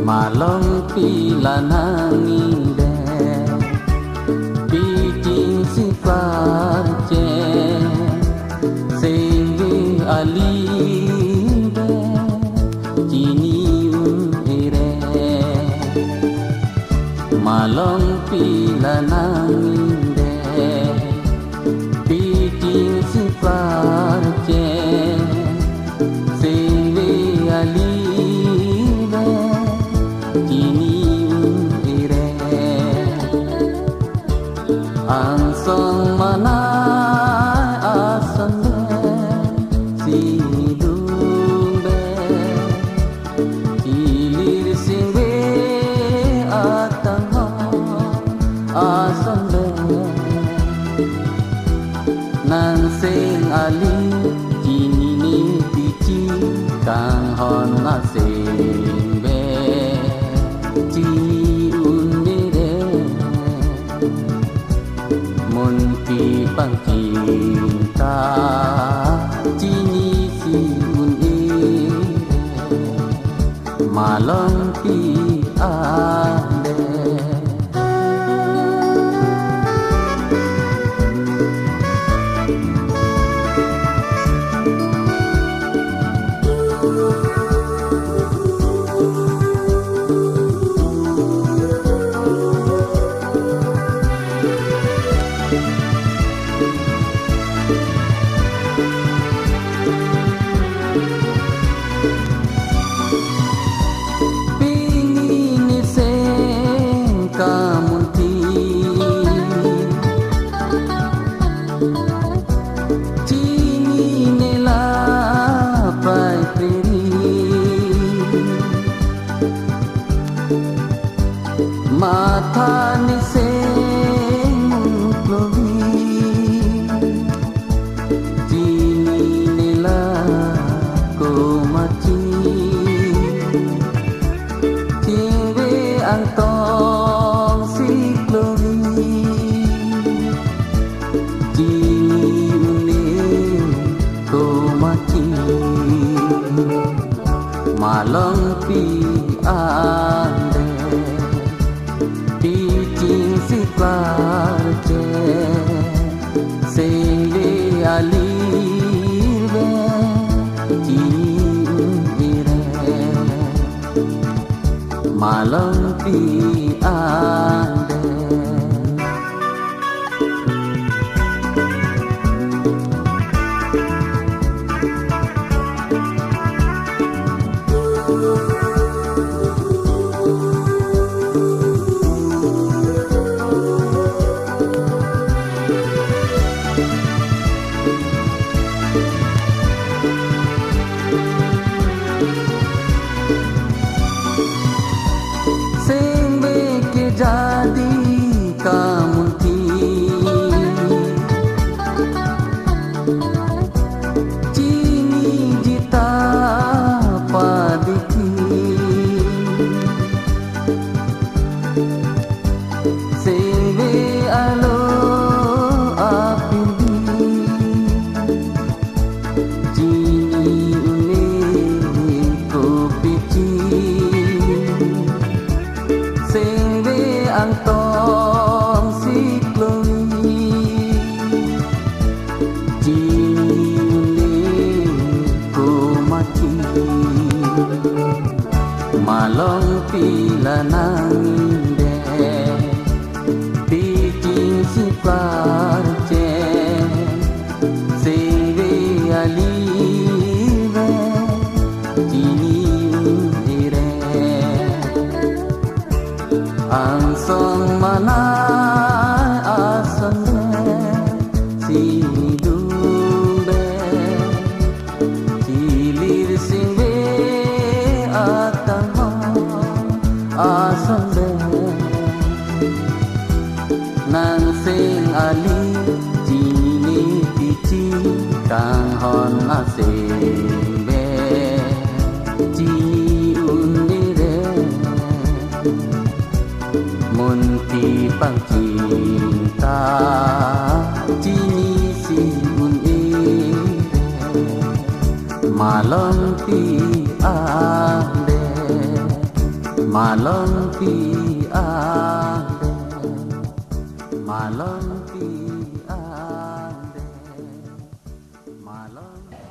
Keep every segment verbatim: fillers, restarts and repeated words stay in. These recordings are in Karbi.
Malongpi la nangning de, pi chingsi klarche, sengve ali be, chini un-e re. Malongpi la nangning de, pi chingsi klarche, sengve ali be, chini un-e re. Angsong manai ason be, si dung be, chilir sengve atangho ason be. Nangseng ali, chini ne pichi kanghon aseng be, chini un-e re. Munti pangching ta, chini si un-e re. Malongpi ale. Pini ne seng kamunti, chini ne la pai priri. Matha ne seng muklovi, chini ne la komatchi. Chingve angtong si klovi, chini un-e komatchi. Malongpi ale, pi chingsi klarche, sengve ali be, chini un-e re. Malongpi ale. Sengve ke jadi kamunti, chini jita padiki. Sengve alo apirbi, chini un-e kopichi. Sengve angtong Nangsing ali chini pichi kanghon asing be chini un-e re. Munti pangching ta chinisi un-e re. Malompi ande, malompi ande, malompi ande, malompi.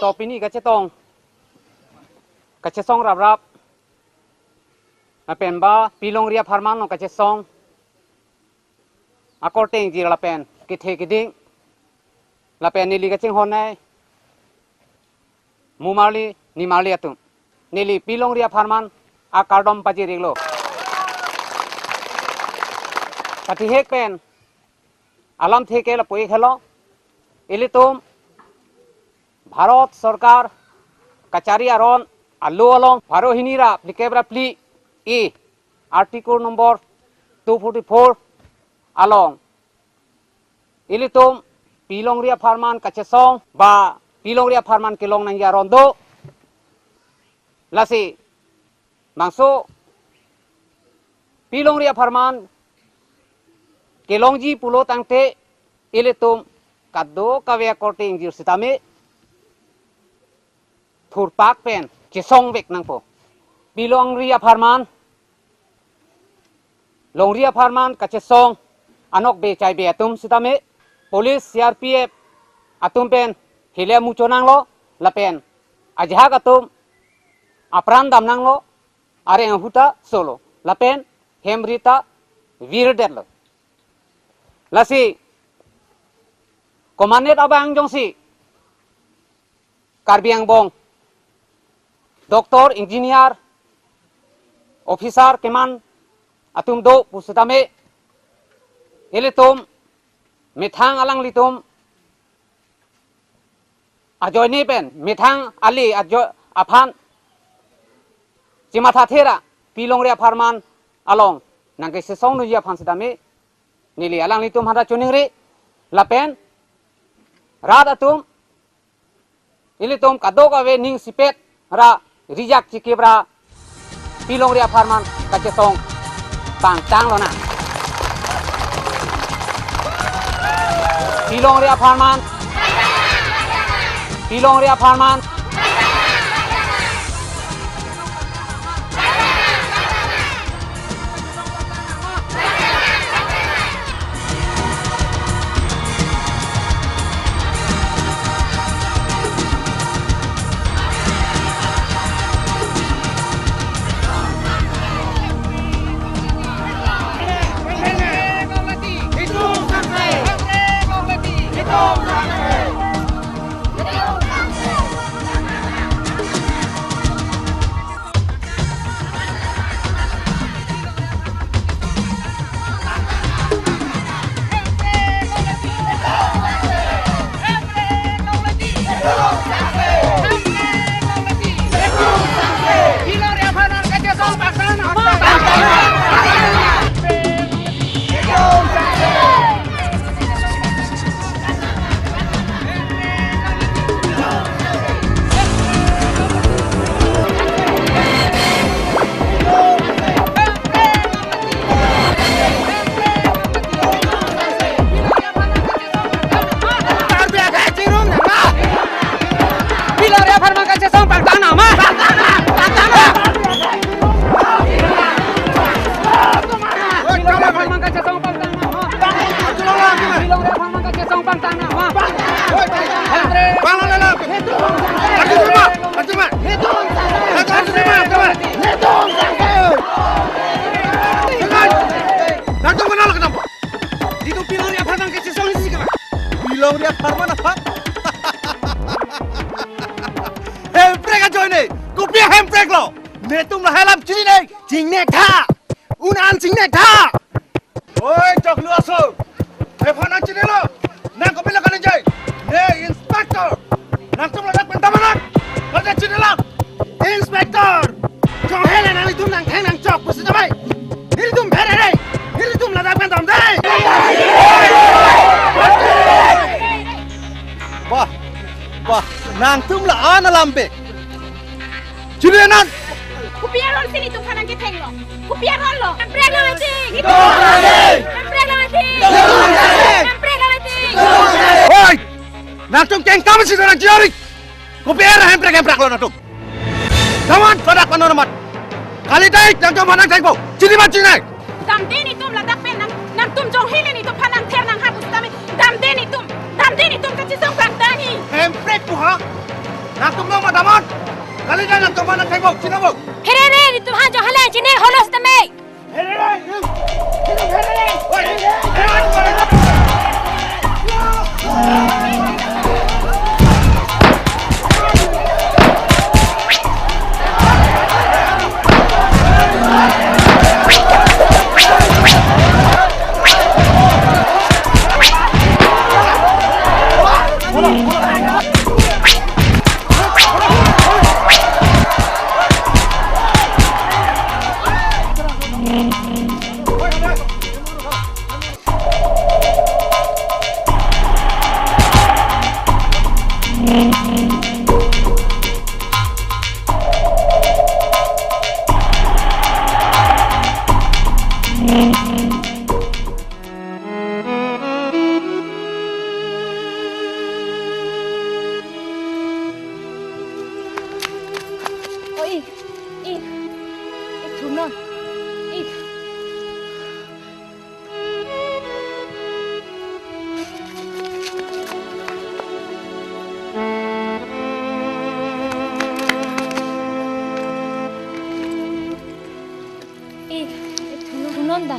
To pini kachetong, kachesong raprap, lapen ba Pi Longri apharman along kachesong akorte ingjir lapen kethe keding lapen neli kachinghon ai mumarli nimarli atum, neli Pi Longri apharman akardom pajir-iklo. Patihek pen alamthe ke lapu-ik helo. Ilitum Bharat Sorkar kachari aron alo along pharo hini ra phlikep ra phli A, Article number two forty-four along ilitum Pi Longri apharman kachesong ba Pi Longri apharman kelong nangji aron do. Lasi bangso Pi Longri apharman kelongji pulo tangte ilitum kadokave akorte ingjir sitame thurpak pen chesongvek nangpo. Pi Longri apharman, Longri apharman kachesong anokbe chaibe atum sitame police, C R P F atum pen hile mucho nanglo lapen ajahak atum apran dam nanglo, areng ahu ta solo lapen hem ri ta virdetlo. Lasi komandet abang jongsi Karbi angbong doctor, engineer, officer keman atum do pusitame ilitum methang alanglitum ajoine pen methang ali ajo aphan chimatha thera Pi Longri apharman along nangkesesong nangji aphan sitame neli alanglitum hada choningri lapen rat atum ilitum kadokave ning sipet ra rijak chikip ra Pi Longri apharman kachesong pangtang lonang. Pi Longri apharman, Pi Longri apharman. Pharman kachesong pangtang nang ma. Pangtang nang ma. Bilong Reang apharman kachesong pangtang nang ma. Pangtang nang ma. Hemprek. Pangtang nang ma. Arjun ma. Arjun ma. Arjun ma. Arjun ma. Nangtum mana lo kenapa? Itum Bilong Reang apharman kachesong isi kena. Bilong Reang apharman aphan. Hemprek ajoine. Kopi ahemprek lo. Netum lahai alam chinine. Chingnek tha. Un an chingnek tha. Oi, choklu aso. Nephan nang chinilo. Nang kopi lo kanjai. Ne inspector. Nangtum ladak pen dam nang. Ladak chinilo. Inspector. Chonghele nanglitum nangtheng nangchok pusi damnoi. Nelitum bhere re. Nelitum ladak pen dam dei. Bah, bah, nangtum la-an alam be. Chini nang. Kopi aron si netum aphan nangkethenglo? Kopi aron lo? Hemprek lo mati. Hemprek lo mati. Hemprek lo mati. Oi! Nangtum kengkam si dorang jiori. Kopi aron hemprek hemprek lo nangtum. Kawan, padak panormat. Kali dai nangtum aphan nangthengpo. Chini ma chinine. Damde netum ladak pen nang, nangtum jonghele netum aphan nangther nanghap pusitame. Damde netum, damde netum kachesong pangtang nang. Hemprek pu ha. Nangtum lo ma damnon. Kali dai nangtum aphan nangthengpo, chinine bo. Phere re, netum aphan jonghele chini holo sitame. Phere re, phere re. Oi, phere re. Oi, ik, ik, ik thu non, ik. Ik, ik thu non, thu non ta.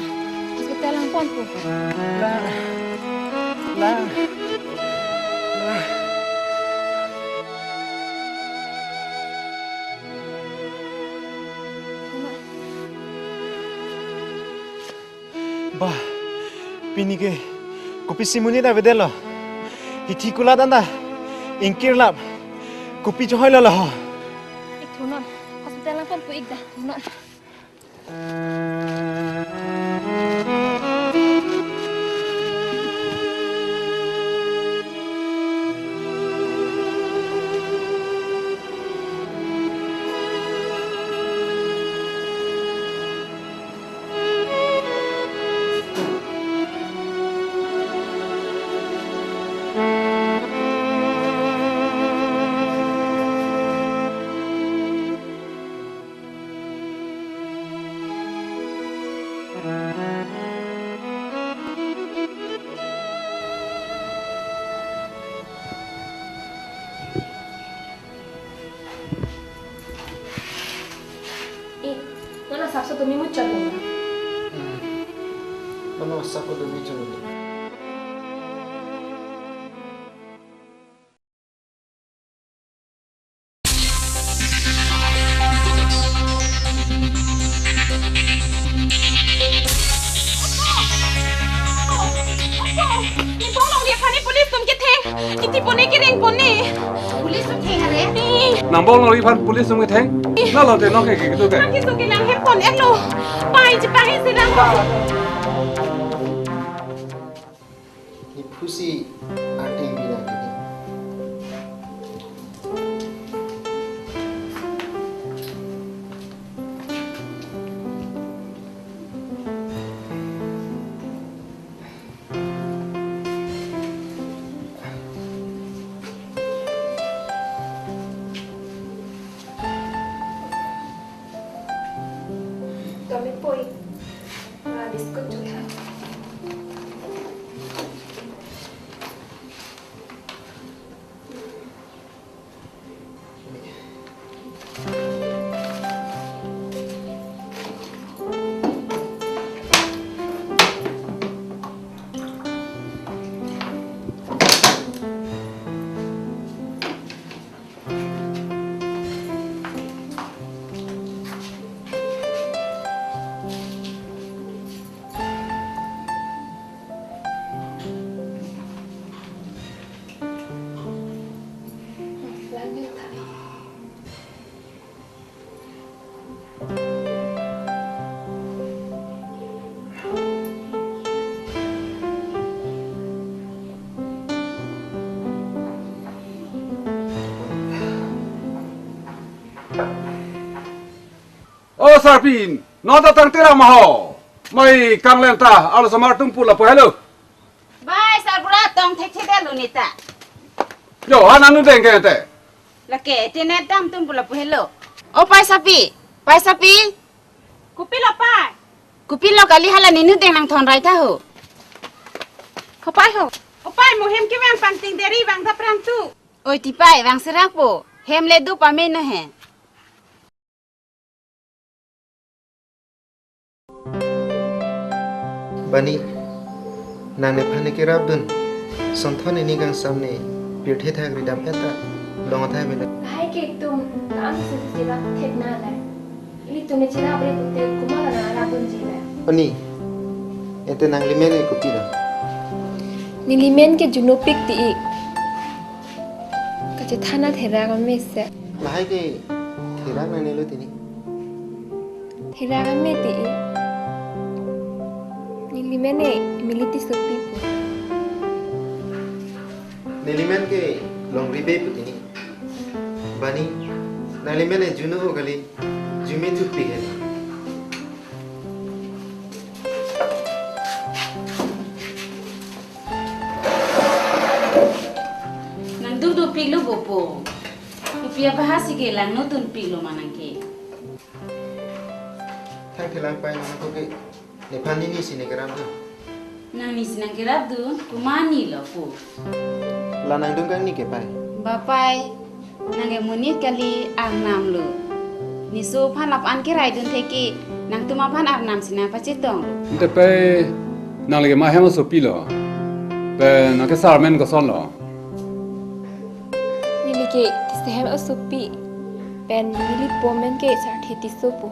Hospital nangponpo. La, la, la. Thu non. Bah, pini ke kopisi monit avedetlo. Hithi kulat anta ingkir lap. Kopi chohoi lo lo ho. Ik thu non. Hospital nangponpo ik ta. Thu non. Eh, non asapso tumi muchot lo. Hmm. Non asapso tumi muchot lo. Nibong longri aphan ne police atum ketheng. Iti pone kereng pone. Police atum theng are. Nang bong longri aphan police atum ketheng. Na lo te nong ke ke tu ke. Nang keso kelang hem pon eklo. Pai chepang isi lang. Niphu si arting bina kini. Kami poi. Ah, biscuit juga. Sarpi, non ta tangte ra ma ho. Mai kanglen ta, arlosomar atum pu lapu helo. Bai, sarbura tong thekthedetlo neta. Yo, ha nangdeng ke te. Lake, tenet dam atum pu lapu helo. O pai Sarpi, pai Sarpi. Kopilo pai? Kopilo kali, hala ninu deng nangthon rai ta ho. Ho pai ho. O pai, mo hem kevang pangting deri vang ta prang tu. Oi ti pai, vang serak po. Hem le do pame no he. Bani, nang nephan ne kerapdun. Sonthon ini kangsam ne pirthe thak ridam eta long athai bela. Lahai ke tum, ta ang sisi sila thek na lai. Ilitum ne chirap re pute kumala na rapdunji lai. Oni, ete nanglimen ke kopilo? Nelimen ke Junupik ti-ik. Kachethan a therak amese. Lahai ke therak nangnelo tini. Therak ame ti-ik. Nelimen ke Militi sopi pu. Nelimen ke Longri Bey pu tini. Bani, nanglimen ke Junu ho kali, Jume thutpi he. Nang duk duk piklo gopo. Kopi abahasi ke langno tunpiklo ma nang ke. Thang thelang pai nang ko ke. Nephan nini si ne kerapdun. Nang ni si nang kerapdun, komat ni lo pu. La nangdun kang ni ke pai. Ba pai, nang ke monit kali arnam lo. Niso aphan lapu-an keraidun thek ke, nangtum aphan arnam si nang pachetong lo. Ante pai, nang lake ma hem asopi lo. Pen nang ke sar men koson lo. Neli ke Tisso hem asopi. Pen neli po men ke Sarthe Tisso pu.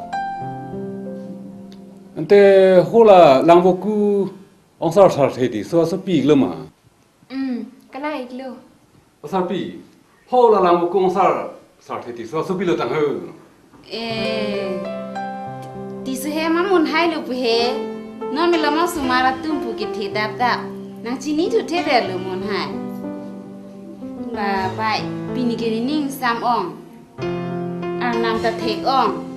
Ante hala Langvoku ongsar Sarthe Tisso asopi iklo ma? Hmm, kalang iklo. O Sarpi, hala Langvoku ongsar Sarthe Tisso asopi lo tang ho. Eh, Tisso hem amun hai lo pu he. Non me lama sumar atum pu kethe dap dap. Nang chini thu the de lo mun hai. Ba pai, pini ke nening sam ong. Arnam ta thek ong.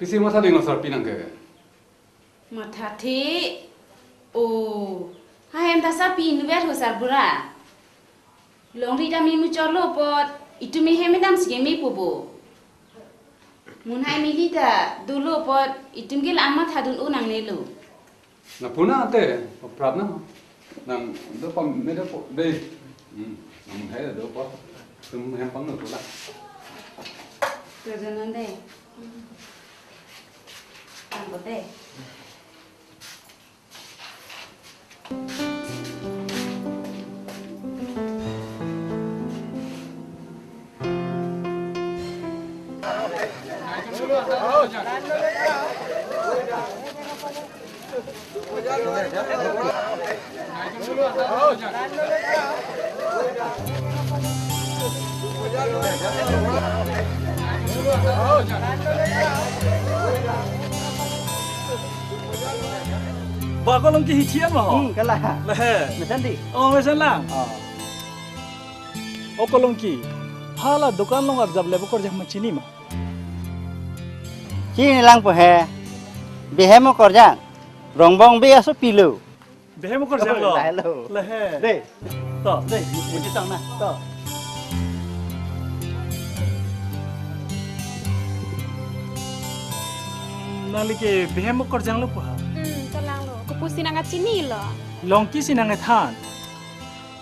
Pisi matha ding lo Sarpi nang ke? Mathathe. O, ha hem ta Sarpi inutvet ho sarbura. Longri dam imu cholo apot, itum hem dam si ke me pu bo. Mun hai mili ta dolo apot, itum ke la mathadun o nangnelo. Lapu na ante, prap na. Nang do pam me do po, de. Hmm, nang mun hai do po. Itum hem pangno po la. Tujunan de. Tang ko de. Ba Kolongki hi thiam lo ho? Hmm, kala. Lehe. Mesen di? Oh, mesen lang. Oh. O Kolongki, hala dukan along arjap le bo korjang ma chini ma? Chini lang po he. Behem o korjang. Rongbong Bey asopi lo. Behem o korjang lo. Lahelo. Lehe. De. To. De. Muji tang na. To. Nangli ke bihem okorjang lo pu ha? Hmm, to lang lo. Kopusi nang kachinilo? Longki si nang ethan.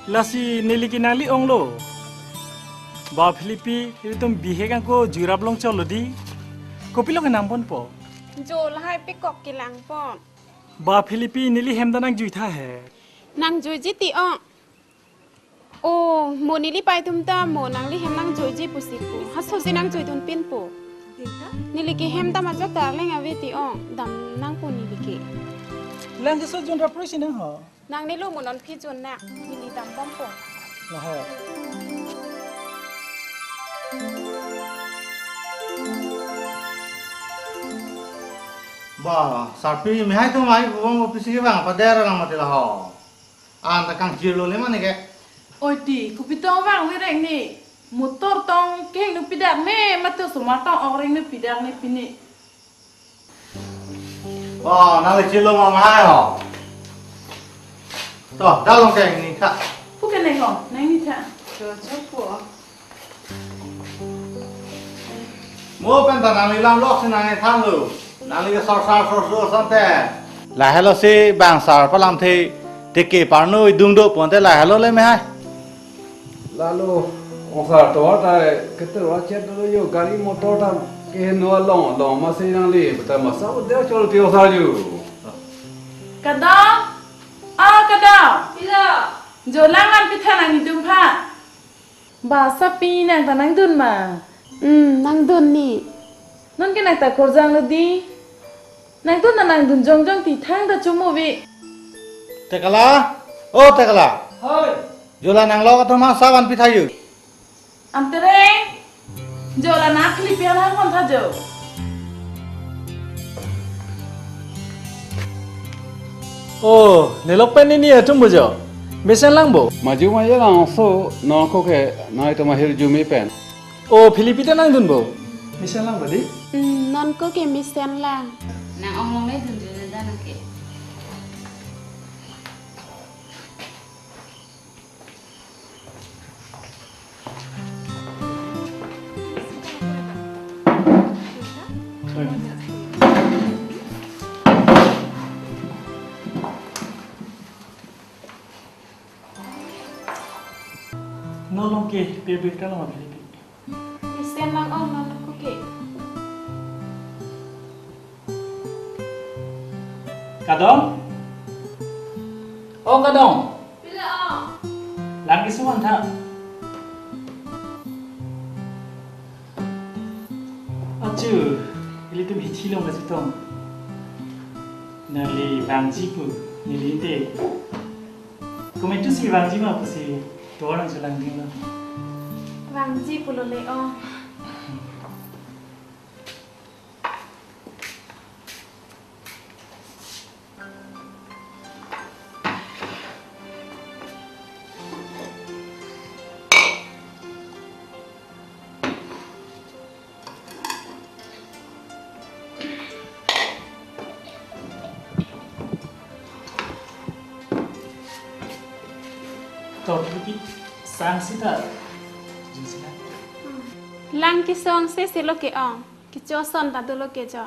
Lasi neli ke nangli ong lo. Ba Philipi, ilitum bihek angko jurap long cholo di. Kopilo ke nangponpo? Jo lahai pekok kelang pon. Ba Philipi, neli hem ta nang juitha he. Nang juiji ti ong. Oh, mo neli pai atum ta mo nangli hem nang juiji pusi pu. Haso si nang juidun pinpo. Neli ke hem ta majok darling ave ti ong. Dam nangpo neli ke. Lang ke so jun rap roi si nang ho. Nangne lo mo non phi jun nang. Neli dam bompo. Laho. Ba, sarpi mehai atum ai bubong office ke bang pader lang mati laho. Anta kangchirlo le mane ke. Oi ti, kopi tong vang vireng ni. Motor tong kehingno pidak me, mate osomar tong ok rengno pidak ni pini. Oh, nangli chirlo ma mahai ho. To, dalong kehing ni tha. Pu ke neng ho, neng ni tha. Cho, cho po. Mo pen ta nangli lam lok si nang ethan lo. Nangli ke sor sar sor sor sante. Lahelo si bang sar palamthe teke parno idung do ponte lahelo le mehai. Lalo, ong sar to ta keter wa chet do yo gari motor ta kehingno along along ma si nangli beta masa udah chol ti ong sar ju. Kadam, ah kadam. Pilo. Jo lang an pitha nang idung pha. Ba sapi nang ta nangdun ma? Hmm, nangdun ni. Non ke nang ta korjang lo di. Nangdun na nangdun jongjong ti thang ta chomo ave. Tekala, oh Tekala. Hoi. Jo la nang lo ka thoma sawan pitha yu. Amtere. Jo la nang kli pian hang kon tha jo. Oh, nelok pen nini atum bo jo. Mesen lang bo. Maju maju lang so nongko ke nai to mahir jumi pen. Oh, Philipi ta nangdun bo. Mesen lang bo di. Hmm, nonko ke mesen lang. Nang ong long le dun dun dan ke. Nolong ke pebik ta lama Philipi. Mesen lang ong non kuke. Kadong? Oh, Kadong. Pila ong? Lang keso wan tha. Achu, ilitum hithi long kasi tong. Nangli vangji pu, neli te. Kometu si vangji ma pusi, tor nangchelang ding lo. Vangji pulo le ong. To, Philipi, sang sita. Jin sila. Lang kesong se selo ke ong. Kecho ason ta dolo ke jo.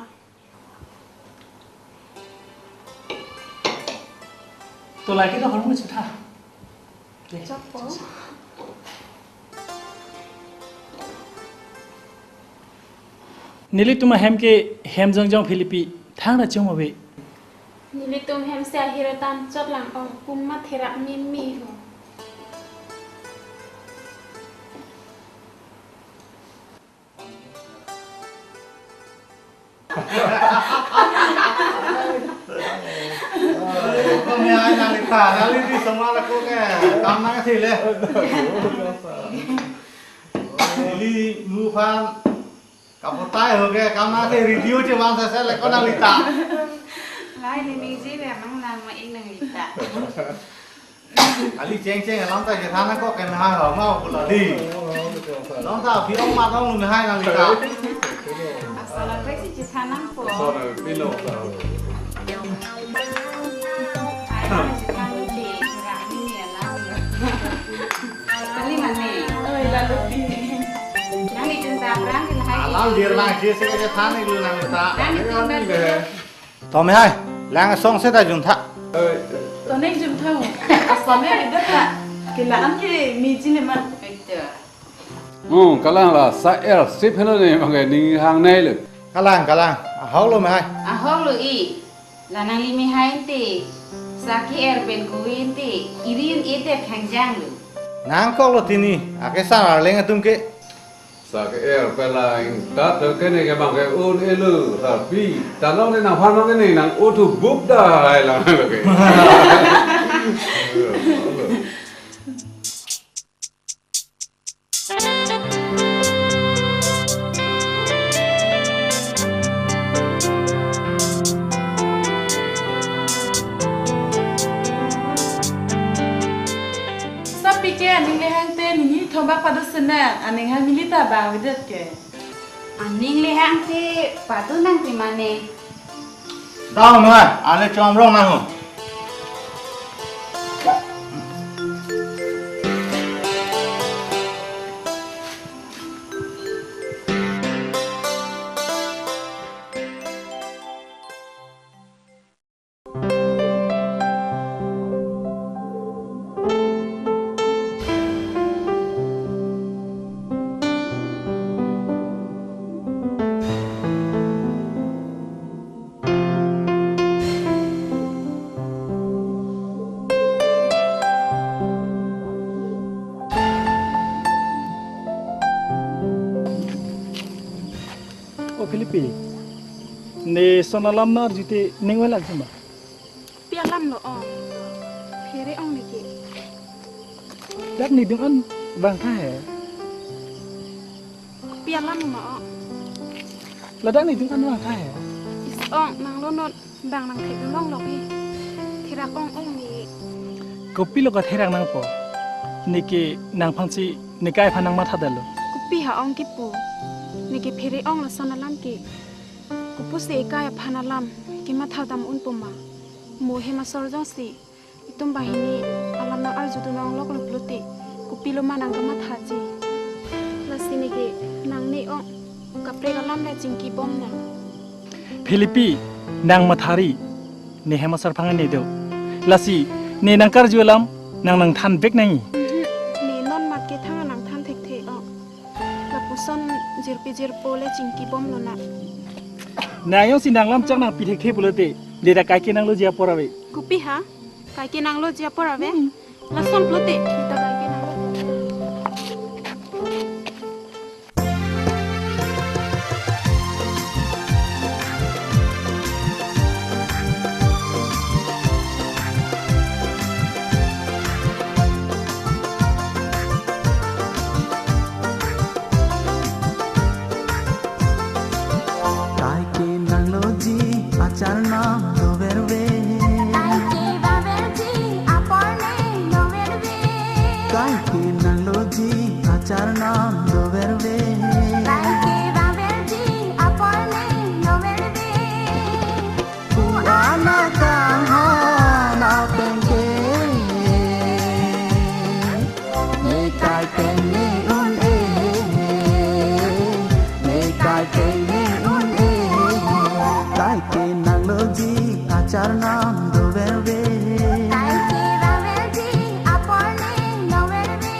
To lagi to hormu chutha. Deh. Chopo. Nelitum ahem ke hem jongjong Philipi thang ra chom ave. Nelitum hem si ahir tan chot lang ong puma therak mimi ho. Kami ai nangli ta, nangli di semua laku ke, kam nang si le. Ili mu fan, kapotai ho ke, kam nang si radio che wan sa sa le ko nangli ta. Lai ni ni ji le mang nang ma ing nangli ta. Ali cheng cheng alam ta chethan nangkok ke nahai ho ma pu la di. Long ta phi ong ma ong lu nahai nangli ta. Asal apa sih chethan nangpo? Asal pino ta. Ai, chethan lu di, rang ni ni alam. Ali mane. Oi, lalu di. Nangli chun ta rang ke nahai. Ala Al dir lang si si ke than ik lu nang ta. Nang itu Ayo, nang ni deh. Tome hai, lang song se ta jun tha. To neng jun tha mo. Asam ya itu tha. Kila an ke miji ne man. Itu. Hmm, kalang la sa er sip heno ne mangke ning hang nai le. Kalang, kalang. Ahok lo me hai. Ahok lo i. La nangli me hai te. Sa ke er pen kuwi te. Iri un-e te khangjang lo. Nangkok lo tini. Ake sang arleng atum ke. Sa ke er pela ingtat ke ne ke bang ke un-e lo, tapi tanong ne nang phan bang ke ne nang uthu bup da hai lang lo ke. Sapi ke aning lehang te ningni thobak padu sene aning hai milita bang videt ke. Aning lehang te padu nang ti mane. Dau nua, ale chom rong nang ho. O Philippi, ne son alam nang arju te ning oi lak si ma? Pi alam lo ong. Phere ong ne ke. Dak ne dung an vang tha he. Pi alam lo ma ong. Ladak ne dung an vang tha he. Is ong nang lo non bang nang thek long lo ke. Therak ong ong ne. Kopi lo ka therak nangpo. Ne ke nang phan si ne kai phan nang matha dalo. Kopi ha ong kipu. Ne ke phere ong lo son alam ke. Kopusi ekai aphan alam kematha dam un pu ma. Mo hem asor jongsi itum banghini alam nang arju dun ong lok lok lote. Kopilo ma nang kamathaji. Lasi ne ke nang ne ong kaprek alam le chingki bom nang. Philippi nang mathari ne hem asar phangan ne do. Lasi ne nang karju alam nang nang than bek nangji. Mhm. Ne non mat ke thang nang than thekthe ong. Lapuson jirpi jirpo le chingki bom lo na. Na yong si nang lam chak nang pi thekthe pulote. Deda kai ke nang lo ji apor ave. Kopi ha? Kai ke nang lo ji apor ave? Hmm. Lason pulote. Deda kai ke nang lo. Kai ke nang lo ji achar nang dover ve. Kai ke vaver ji apor ne dover ve. Kai ke nang lo ji achar nang dover ve. Kai ke vaver ji apor ne dover ve. Pu ana kanghon apeng ke. Ne kai peng ne un-e. Ne kai peng ne un-e. Kai ke nang lo ji achar nang dover ve. Kai ke vaver ji apor ne dover ve.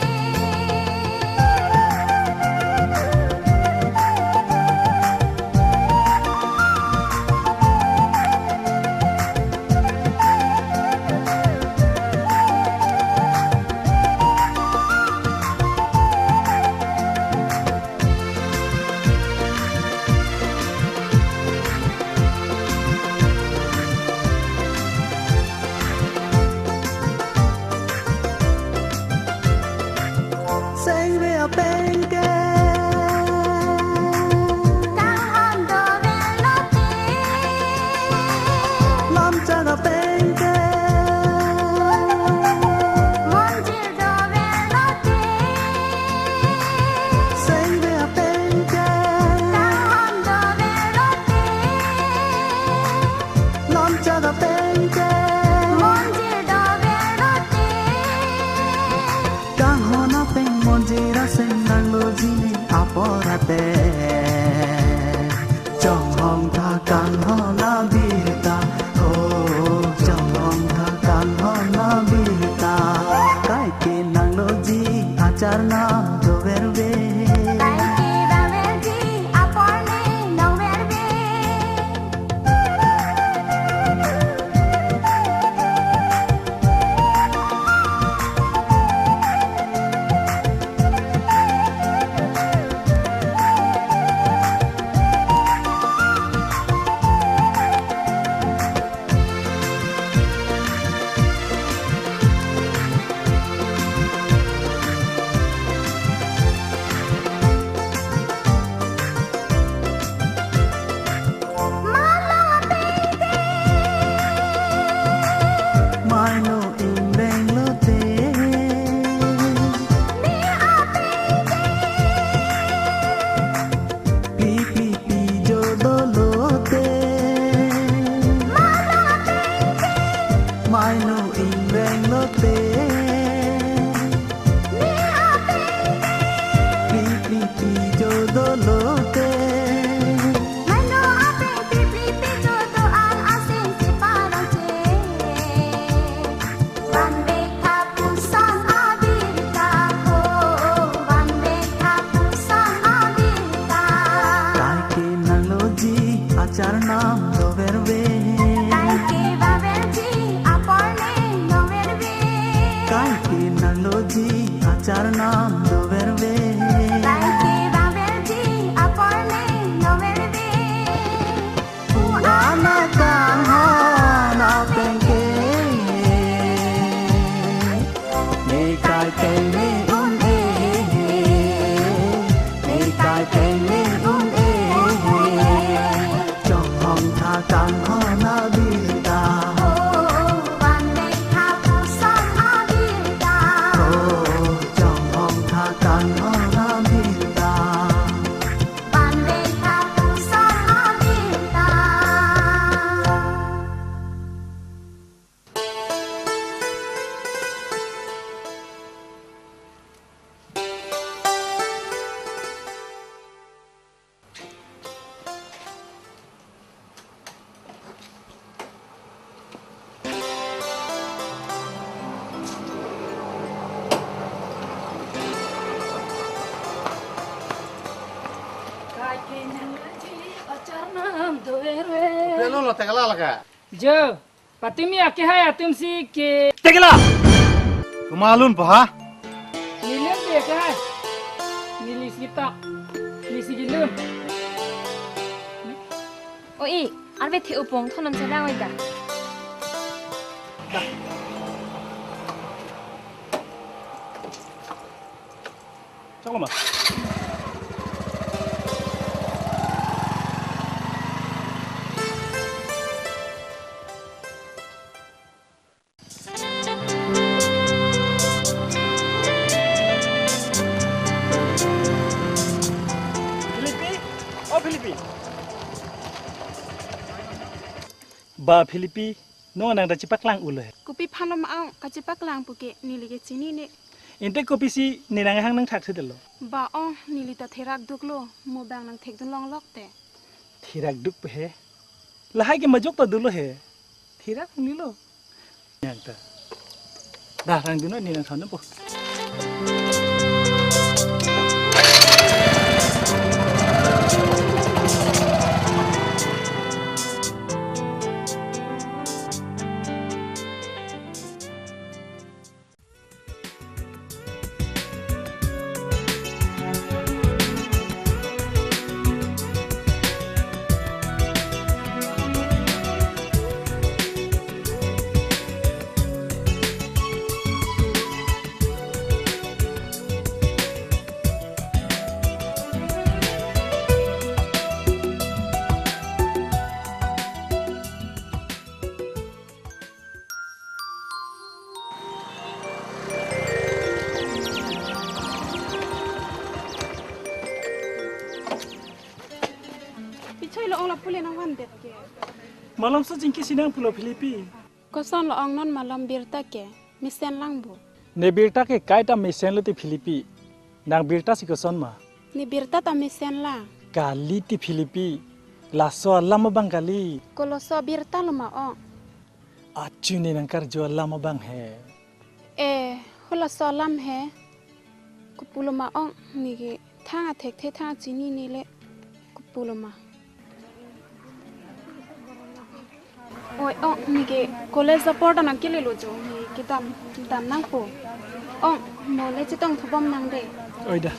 Sengve apeng ke. Kanghon dover lote. Lamchak apeng ke. Monjir dover lote. Sengve apeng ke. Kanghon dover lote. Lamchak apeng ke. Monjir dover lote. Kanghon apeng monjir aseng nang lo ji ne apor ate. Kaike nangloji acharnam doverve. Kaike bangverji aporne doverve. Pu ana kanghon apengke. Nekai teng ne un-e. Nekai teng ne un-e. Chonghong tha kanghon abirta. Oh, van dei tha puson abirta. Oh, chonghong tha kanghon abirta. Van dei tha puson abirta. Pelo lo tegala laka. Jo, patumi akehai atumsi ke. Tegala. Kumalun paha. Nilun ke akehai. Neli sita. Neli si gilun. Oi, arve the upong thonon selang oi ga. Chalo ma. Philipi, oh Philipi. Ba Philipi, no nang ta chepaklang ulo he. Kopi aphanlo ma-ong kachepaklang puke neli ke chinine. Ante kopisi ne nanghang nangthak thedetlo. Ba ong neli ta therak duklo, mo bang nangthekdun longlok te. Therak duk pe he. Lahai ke majok ta dolo he. Therak nilo. Nang ta. Dah rang dino ne nangthan po. Pichoi lo ong lapu le nangvandet ke. Malom so chingki si nang pulo Philipi. Koson lo ong non malom birta ke, mesen lang bo. Ne birta ke kaita mesenlo ti Philipi. Nang birta si koson ma? Ne birta ta mesen lang. Kali ti Philipi. Laso alam abang kali. Koloso birta lo ma ong. Achu ne nangkarju alam abang he. Eh, halaso alam he. Kopulo ma ong neke thang athekthe thang achinine le kopulo ma. Oi, ong neke college apor ta nangkelelo jo, neke dam, dam nangpo. Ong, mo le chetong thubom nang de. Oi da.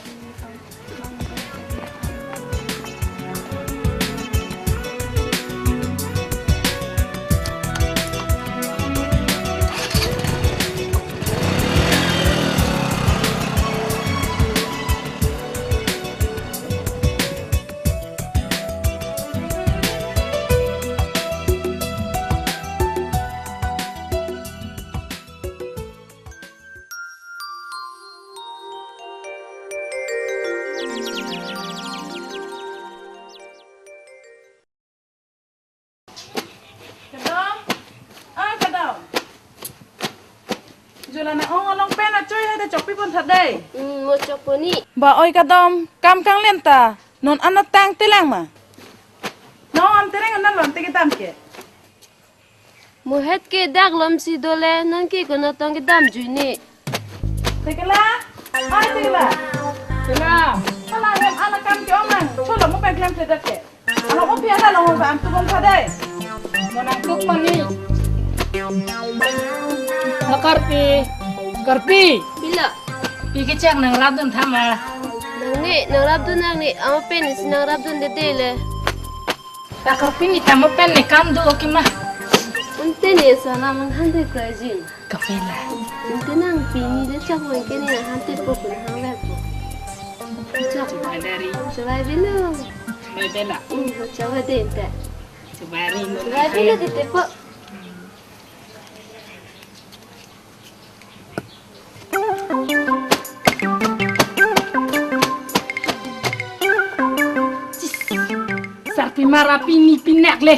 Kadom. Ah, kadom. Jula na ong along pen achoi hai de chokpi pon that dei. Hmm, mo chokpo ni. Ba oi kadom, kam kanglen ta. Non anat tang telang ma. Non tereng anat lon te kedam ke. Mohet ke dak lom si dole, non ke kono tong kedam jui ni. Tekela? Ai tekela. Tekela. Hala hem ala kam ke ong nang. Cholo mo pek lem te dak ke. Ano ko pia da long ba am tu bom pa dei. Mo nangtuk pani. Lakar pi. Korpi. Pila. Pi kechak nangrapdun tha ma? Nangne, nangrapdun nangne, amo pen isi nangrapdunde le. Ta Korpi ne tamo pen ne kam do oke ma. Ante ne sana manghante kajin. Kapila. Ante nang pini le chak mangke ne nang hante po pun hang le po. Chak. Chobei deri. Chobei bilo. Chobei bela. Hmm, chobei de ante. Chobei ri. Chobei bilo de te po. Sarpimar apini pinak le.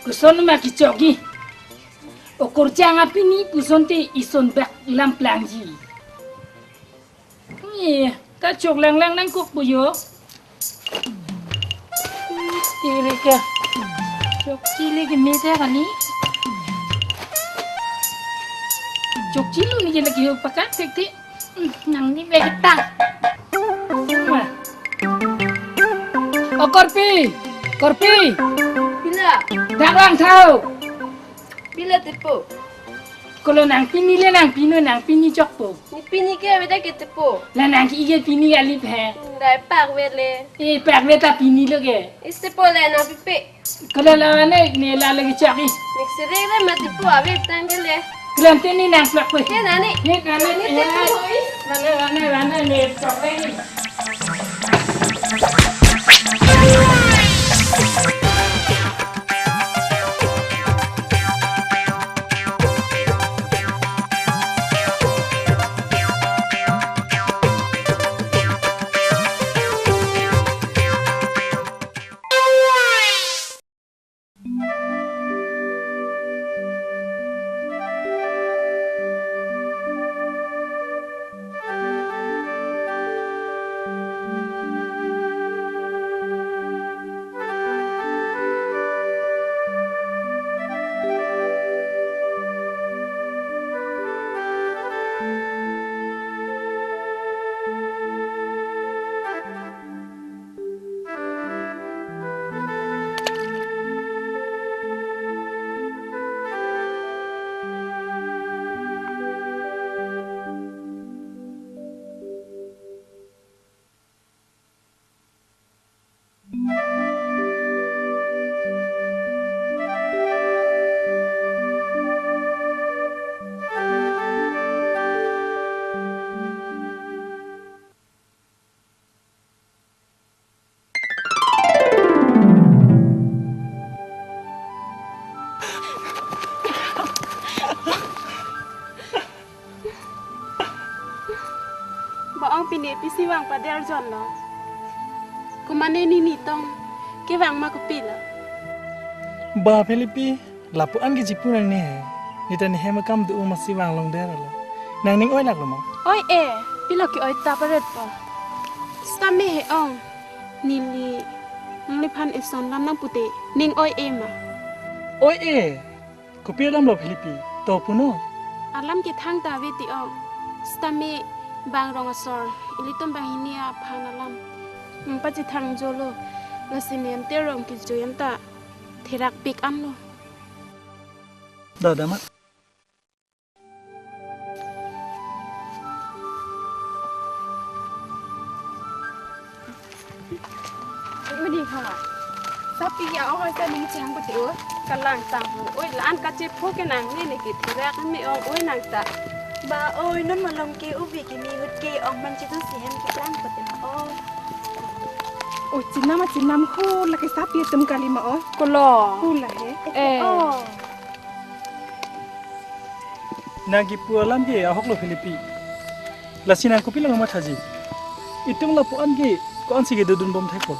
Koson ma kechokji. O korjang apini puson te ison bak lam plangji. Ni, kachok langlang nangkok po yo. Tiri ke. Chokche le keme ta kali. Chokche lo ni je lagi pakat tek tek. Hmm, nang ni le ta. Wah. O Korpi, Korpi. Pila. Dak lang thau. Pila te po. Kolo nang pini le nang pino nang pini chok po. Ne pini ke ave ta ke te po. La nang ke-i ke pini kali he. Dai pakve le. Eh, pakve ta pini lo ke. Isi po le nang pipe. Kolo la ne ne la lagi chak i. Nek sere le ma te po ave tang ke le. Kolo ante ne nang plak po. Ke nani. Ne nani. Ne te po. Mana mana mana ne chok le. Ba ong pine pisi vang pader jon lo. Kumane ne ne tong kevang ma kopilo. Ba Philippi, lapu-an ke chipu nangne he. Ne ta ne hem akam do masi vang longder lo. Nangning oi lak lo ma? Oi e, pilo ke-oi ta paret po. Sitame he ong, neli nangliphan eson lam nangpu te ning oi e ma? Oi e, kopi alam lo Philippi, to punon. Alam ke thangta ave ti ong. Sitame bang rong asor, ilitum banghini aphan alam nangpachethang jolo, lasi ne ante rong kejui anta therak pik anlo. Dada ma. Uni ha. Sapi ya ong sa ning chang ko teo. Kalang tang ho. Oi, la-an kachepho ke nangne ne ke therak me ong oi nang ta. Ba oi, non malom ke ubi ke mi hut ke ong man chitu si hem ke lang ko teo. Oh. Oh, chinam chinam ho, lake sapi atum kali ma oi. Kolo. Hula he. Eh. Oh. Nang kipu alam ke ahok lo Philippi. Lasi nang kopilo mathaji? Itum lapu-an ke ko-ansi kedodun bom thekpo.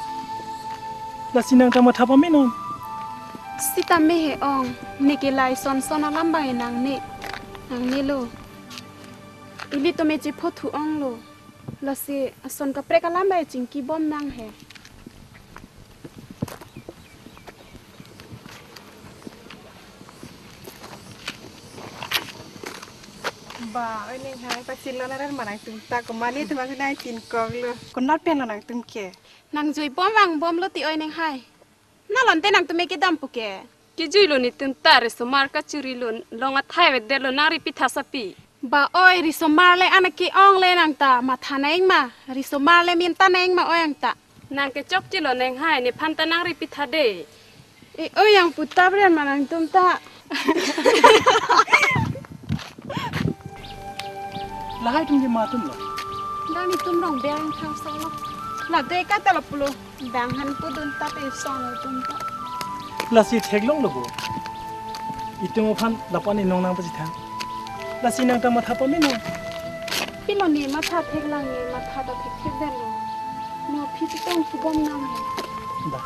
Lasi nang ta matha pamenon. Sitame he ong, ne ke lai son son alam bang nangne. Nangne lo. Ilitum e chepho thu ong lo. Lasi ason kaprek alam bai chingki bom nang he. Ba, oi ning hai, pachilo naran ma nangtum ta, komane tum ang nai tin kok lo. Konat pen lo nangtum ke? Nangjui bom vang bom lo ti oi ning hai. Nalon te nangtum e kedam pu ke. Kejui lo netum ta, resomar kachuri lo, long athai avedet lo, nang ri pitha sapi. Ba oi, risomar le anak ke-ong le nang ta, matha nang ma, risomar le minta nang ma oi ang ta. Nang kechokche lo nang hai, nephan ta nang repeat tha de. E oi, yang puta bren ma nangtum ta. Lahai atum ke ma atum lo. Dang netum rong beng thang solo. Lake kata lo pulo. Bang han pudun ta pe song atum ta. Lasi theklong lo bo. Itum aphan lapu-an inong nang pachethang. Lasi nang ta matha pame nang. Pilo ne matha theklang ne matha ta thekthek det lo. Mo phi chetong thubom nang. Ba.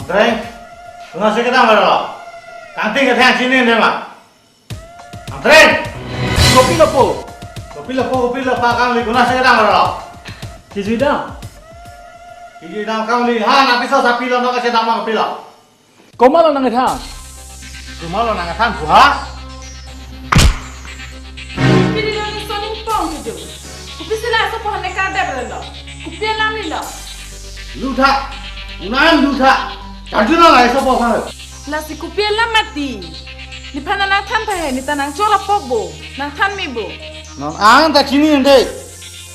Amtreng, konatsi kedam lo? Kangting kethang chini ne ma? Amtreng! Kopi lapu? Kopi lapu, kopi lapu, kangli konatsi kedam lo? Kejui dam. Kejui dam kangli, ha, nang piso sapi lo, nang kachedam ma kopi lo? Komat lo nang kethan? Komat lo nang kethan, buha? Pini lo ne soning pong kejo. Kopisi la sopo han ne kardep lo? Kopi alam ni lo? Lutha, unan lutha. Karju nang ai sopo aphan. Lasi kopi alam mati. Nephan nang than tha he, ne ta nang chora pok bo, nang than me bo. Non ang ta chini ende.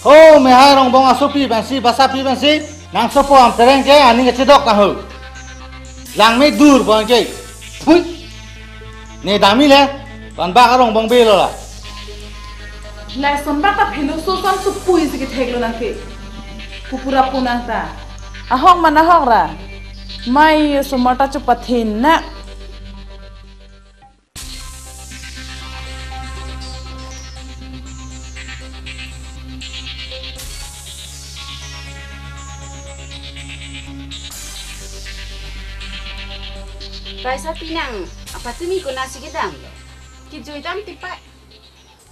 Ho, mehai rongbong asopi pensi, basapi pensi, nang sopo Amtereng ke aning kachedok tang ho. Lang me dur bang ke. Pui. Ne dam-i le, ban bak rongbong be lo la. Lason bak ta phelo so son supui si kethek lo nang ke. Pupura punang ta. Ahok mana ahok ra. Mai somar ta chupathin na. Paisa pinang, apatumi konatsi kedam lo? Kejui dam tipa.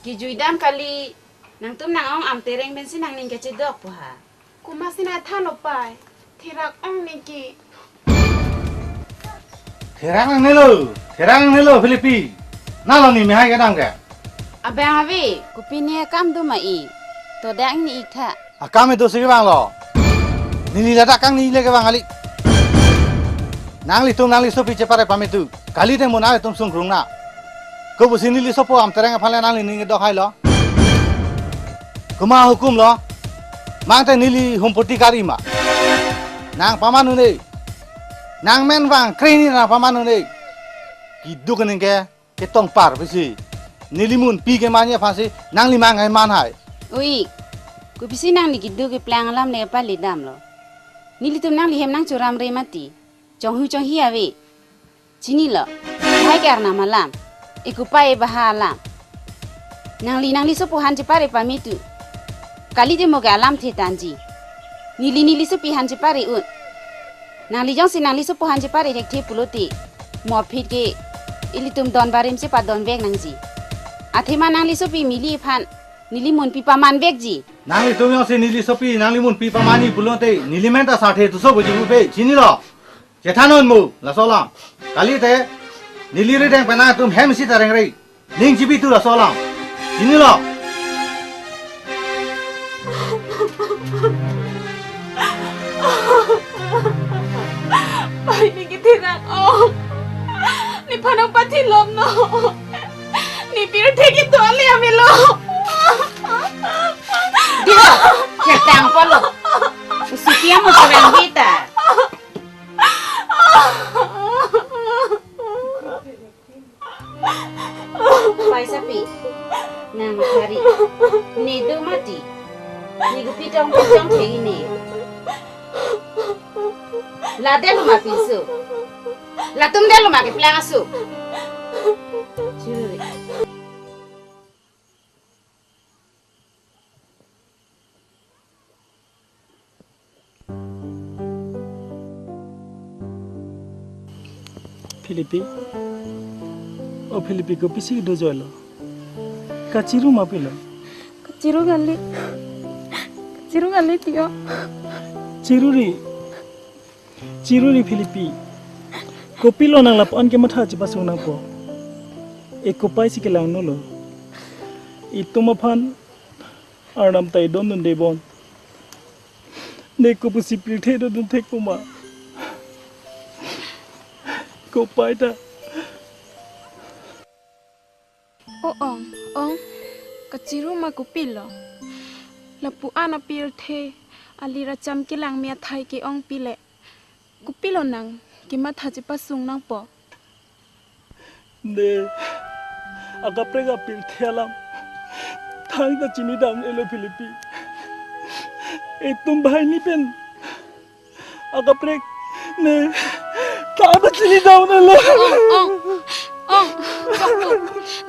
Kejui dam kali, nangtum nang-ong Amtereng pensi nangning kachedok po ha. Komatsi nang than lo pai? Therak ong ne ke. Therak nangne lo, therak nangne lo, Philippi. Na lo ne mehai kedam ke? Abang ave, kopi ne akam do ma-i? To dak ne ik tha. Akam kedo si kevang lo. Neli ladak kangni le kevang kali. Nanglitum nangli sopi chepare pame tu. Kali te mo nanglitum sungkrung na. Kopusi neli sopo Amtereng aphan le nanglining kedok hai lo. Komat ahukum lo? Mangte neli humpoti kari ma? Nang paman un-e. Nang men vang kre hini nang paman un-e. Keduk aning ke ketong par pusi. Neli munpi kemanji aphansi nangli mang keman hai. Oi. Kopisi nangli keduk keplang alam ne pali dam lo? Nelitum nangli hem nang churam re mati. Chonghu chonghi ave. Chini lo. Hai ke arnam alam. Ekupai baha alam. Nangli nangli sopo han chepare pame tu. Kali te mo ke alam the tanji. Neli neli sopi han chepare un. Nangli jongsi nangli sopo han chepare thekthe pulote, mo aphi ke ilitum don barim chepadon vek nangji. Athema nangli sopi mili aphan neli munpi paman vekji. Nanglitum jongsi neli sopi nangli munpi paman-i pulote, neli men ta sarthe tu so boji bu pe, chini lo. Chethan non mo, laso alam. Kali te, neli rideng pen nangtum hem isi ta rengre. Ning chipi tu laso alam. Chini lo. Pai ne ketherak ong. Nephan nang pathi lom no. Ne pirthe kedo ale amelo. Dilo, chetang polo. Usi tiang mo kurang kita. Paisa pi. Nang hari. Ne do mati. Ne kopi tong kopi tong thegi ne. Ladak lo ma piso. Latum dak lo ma keplang aso. Churi. Philippi. O Philippi, kopisi kedo joi lo? Kachiru ma pilo? Kachiru kali. Kachiru kali tio. Chiruri. Chiruri Philippi. Kopilo nang lapu-an kematha chepasung nangpo? E kopai si kelang nolo. Itum aphan Arnam ta idon dunde bon. Ne kopusi pirthe dodun thekpo ma? Kopai ta. O ong, ong, kachiru ma kopilo? Lapu-an apirthe, alir acham kelang me athai ke-ongpi le, kopilo nang kematha chepasung nangpo? Ne, akaprek apirthe alam thangta chinidamnelo Philippi. Itum banghini pen akaprek ne thangta chinidamnelo. Ong, ong, ong, ong, pu.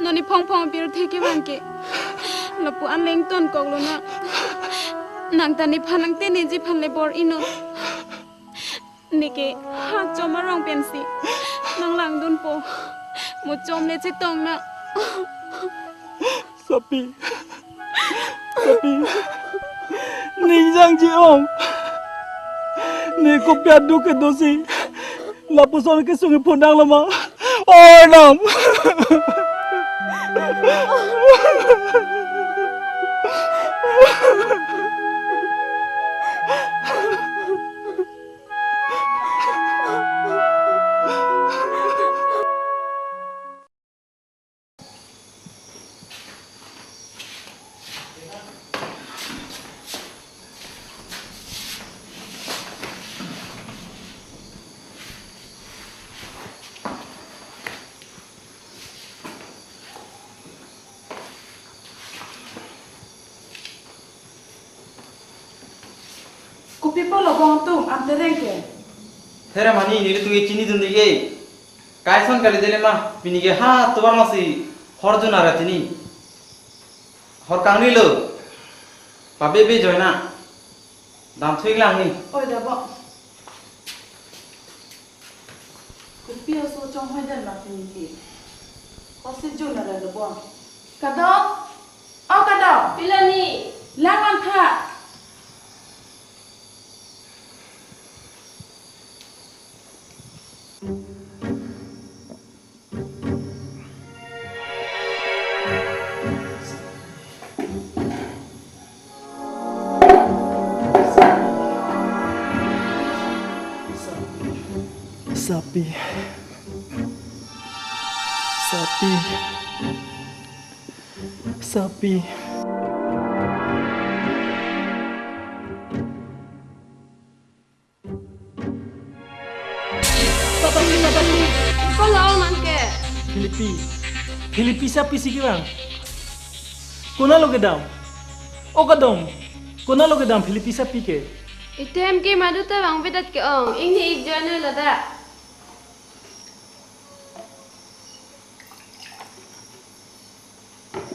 Non ne phong phong apirthe kevang ke, lapu-an le ingtonkoklo nang. Nang ta nephan nangteneji aphan le bor-inon. Neke ha chom arong pensi nanglangdunpo. Mo chom le chetong nang. Sapi. Sapi. Ning jangji ong. Ne kopi aduk kedosi lapuson kesung iphun nangloma? O Arnam. Kopi pulo bong atum, an tereng ke? Therem ani, nelitum ke chinidunde ke. Kaison kali dele ma, pini ke ha tovar masi hor jun ara chini. Hor kangrilo. Pabe be joina. Dam thuik lang ni. Oi da bo. Kopi aso chonghoi den ma pini ke. Kosi jun ara lo bo. Kadom. O Kadom. Pilo ni? Lang lang tha. Sapi. Sapi. Sapi. Papasi, papasi. Ko la-ong nang ke? Philippi. Philippi sapi si kevang. Konatlo kedam? O Kadom. Konatlo kedam Philippi sapi ke? Itum ke madu ta vangvedet ke-ong. Ingni ik join lo da.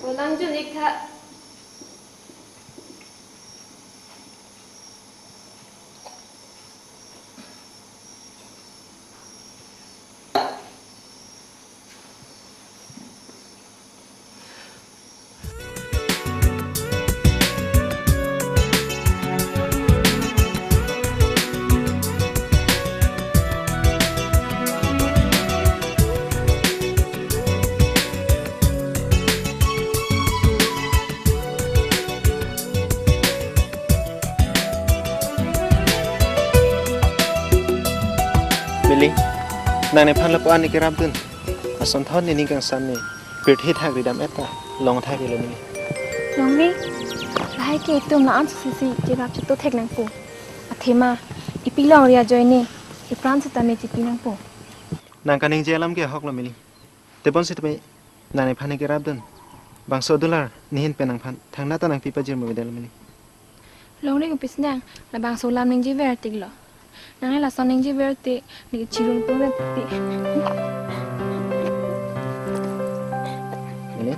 Pulang jun ik tha. Mili, nang nephan lapu-an ne kerapdun. Ason thon nening kangsam ne pirthe thak ridam-et ta long thaklo Mili. Long ni, lahai ke itum la-an susi si kerap chutu thek nangpo. Athema, ipilong ria joine, ipran sitame chipi nangpo. Nang kaningje alam ke ahoklo Mili. Tebon sitame, nang nephan ne kerapdun. Bangso dollar nehin pen nangphan thangnat ta nangpi pajirmo avedetlo Mili. Long ni kopisi nang, labangso alam ningjever tiklo. Nang ne lason ningjever tik, ne chirun pun tik. Mili.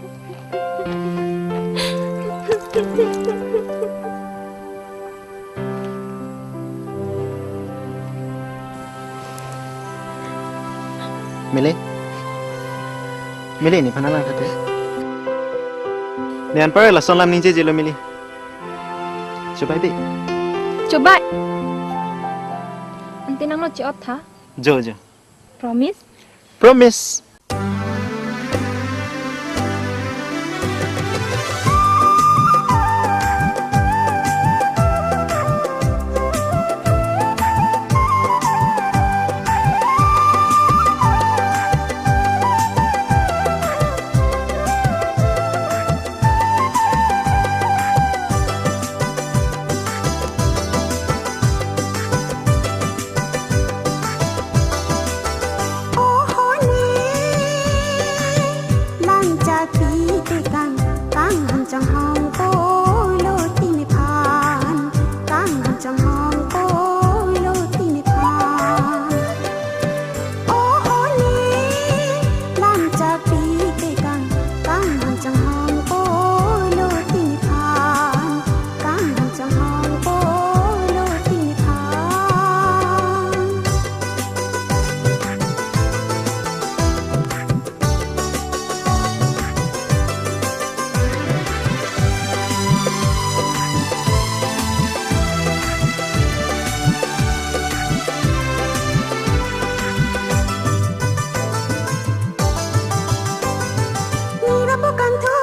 Mili. Mili, nephan alang kate. Ne anpar lason alam ningjejelo Mili. Chobai bi. Chobai. Ante nanglo che-ot tha. Jo, jo. Promise? Promise. Ohone, lam chak pi tekang, kanghon chonghong polo ti nephan, kanghon chonghong polo ti nephan. Ohone, lam chak pi tekang, kanghon chonghong polo ti nephan, kanghon chonghong polo ti nephan. Nira pu kangthu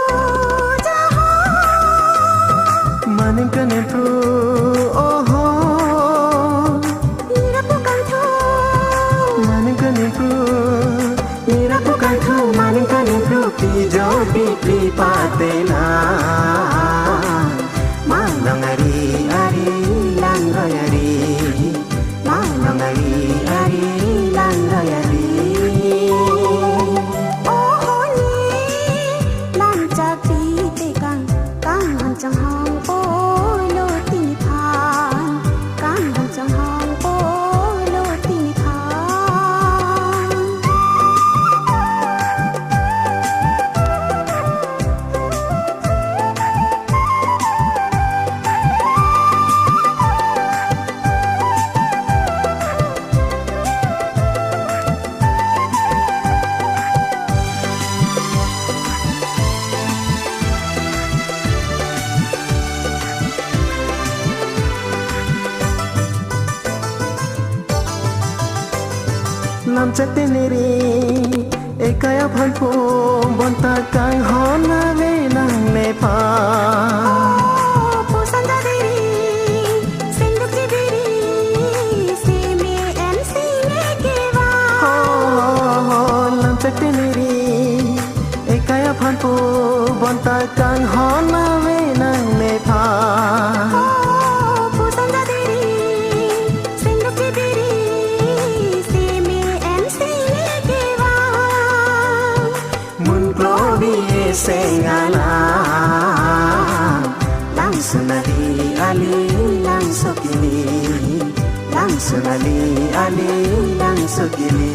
jaho. Manim kanem pru oho. Nira pu kangthu. Manim kanem pru. Nira pu kangthu manim kanem pru pi jo pi pi patena. Malong ari ari langroi ari. Malong ari ari langroi ari. Ohone, lam chak pi tekang, kanghon chonghong polo ti nephan, kanghon chonghong polo ti nephan. Lam chak teneri, ekai aphan pu bonta kanghon ave nangne pha. O, pusan jadiri, singduk jibiri, simi en sine kewa. Ho, ho, ho, lam chak teneri, ekai aphan pu bonta kanghon ave nangne pha. O, pusan jadiri, singduk jibiri, simi en sine kewa. Mun klobi sengala. Langsun ali ali langso kili. Langsun ali ali langso kili.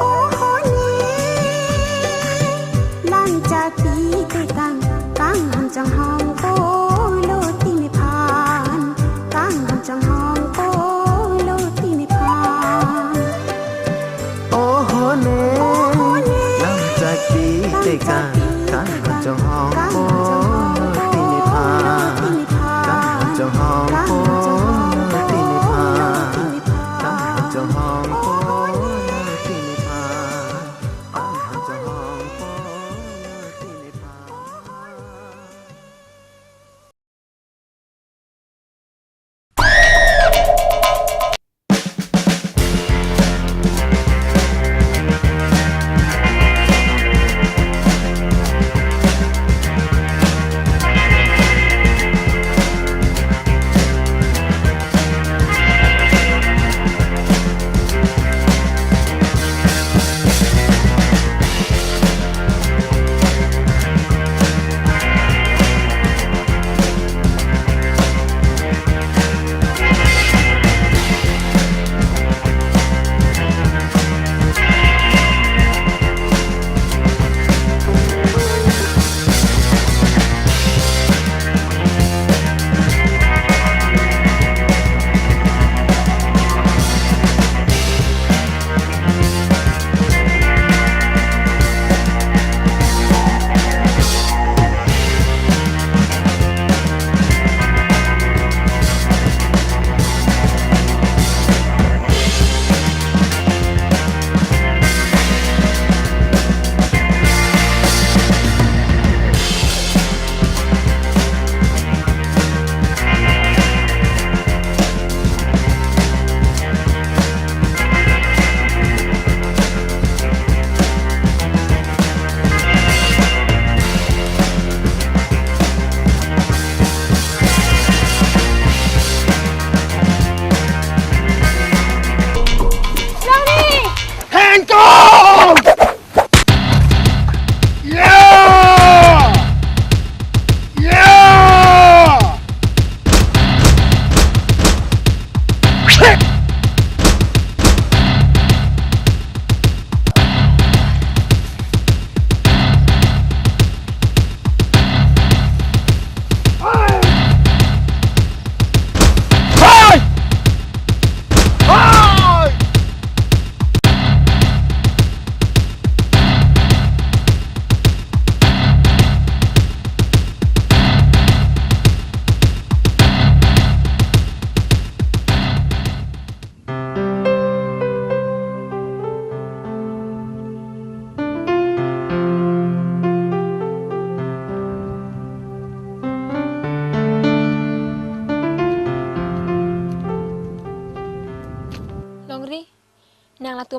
Ohone, lam chak pi tekang, kanghon chonghong polo ti nephan, kanghon chonghong polo ti nephan. Ohone, lam chak pi tekang, kanghon chonghong polo ti nephan, kanghon chonghong polo ti nephan, kanghon chonghong polo ti nephan, kanghon chonghong polo ti nephan.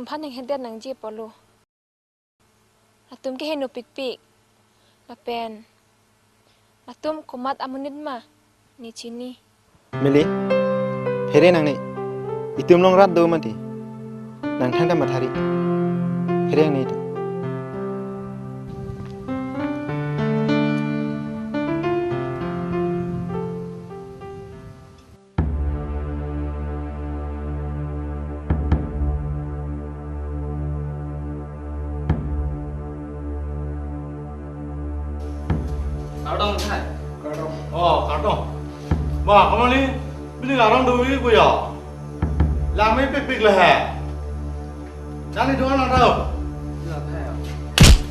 Phan nanghedet nangji apotlo. Latum ke heno pikpik. Lapen latum komat amonit ma, ne chini. Mili, phere nangne, itum along rat do mati. Nang thangta mathari. Phere nangne itum. Kardom, Thai. Kardom. Oh, kardom. Ba, kamali, bini larong dui buya. Langme pikpik le hai. Nangli doan lang tau.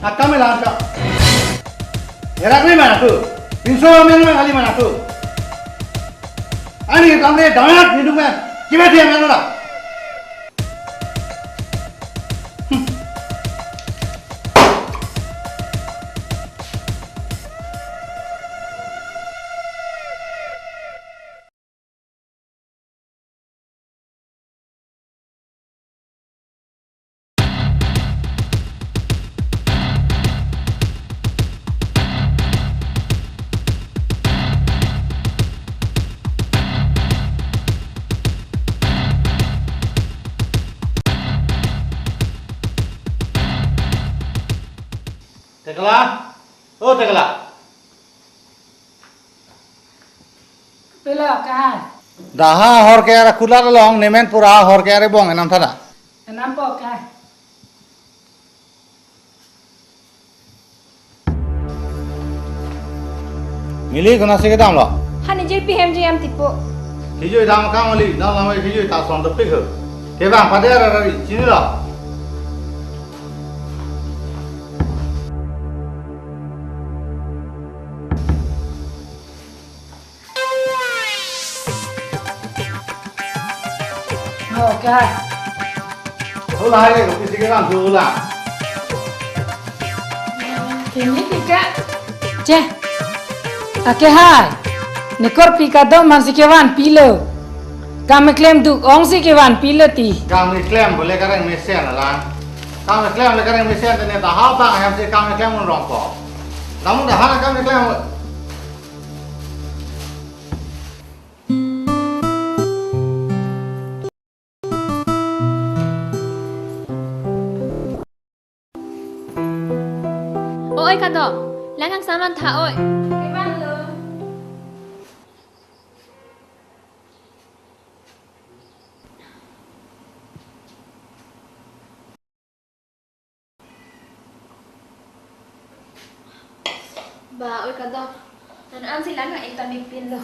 Akam lang tau. Erak ni mana tu? Pinso amen mana kali mana tu? Ani kamre damat hidung men. Kiba dia men ora? Tekla, oh Tekla. Pilo ka? Daha hor ke ara kulat along nemen pura hor ke are bong enam thada. Enam po ka? Mili kona se kedam lo. Hani jil pi hem jiyam tipo. Kijui dam kamali, dam lamai kijui ta son to pik ho. Kevang pada ara ri, chini lo. Oh, ka. Hola hai ko pisi ke bang tu la. Ini tika. Che. Ake hai. Nekor pi kadom man si kevan pilo. Kam klem duk ong si kevan pilo ti. Kam klem bole kareng mesen la. Kam klem le kareng mesen te ne daha bang hem si kam klem un rong ko. Namun daha kam klem. Oi, kadom. Lang hang saman tha, oi. Kevan lo. Ba, oi kadom. An an si lang ha ekta mipin lo.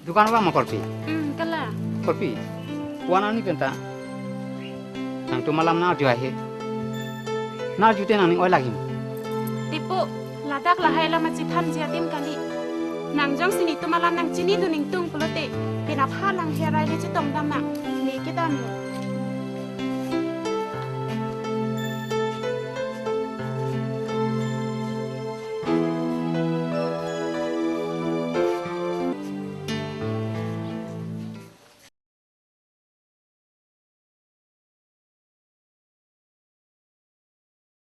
Dukan abang ma korpi? Hmm, kala. Korpi. Wan ani penta. Nangtum alam na arju ahe. Na arju te nangning oi lagi. Tipo, ladak lahai alam achethan ji adim kali. Nang jongsi netum alam nangchinidun ingtung pulote, penap ha lang herai le chetongdam nang. Ne kedam lo.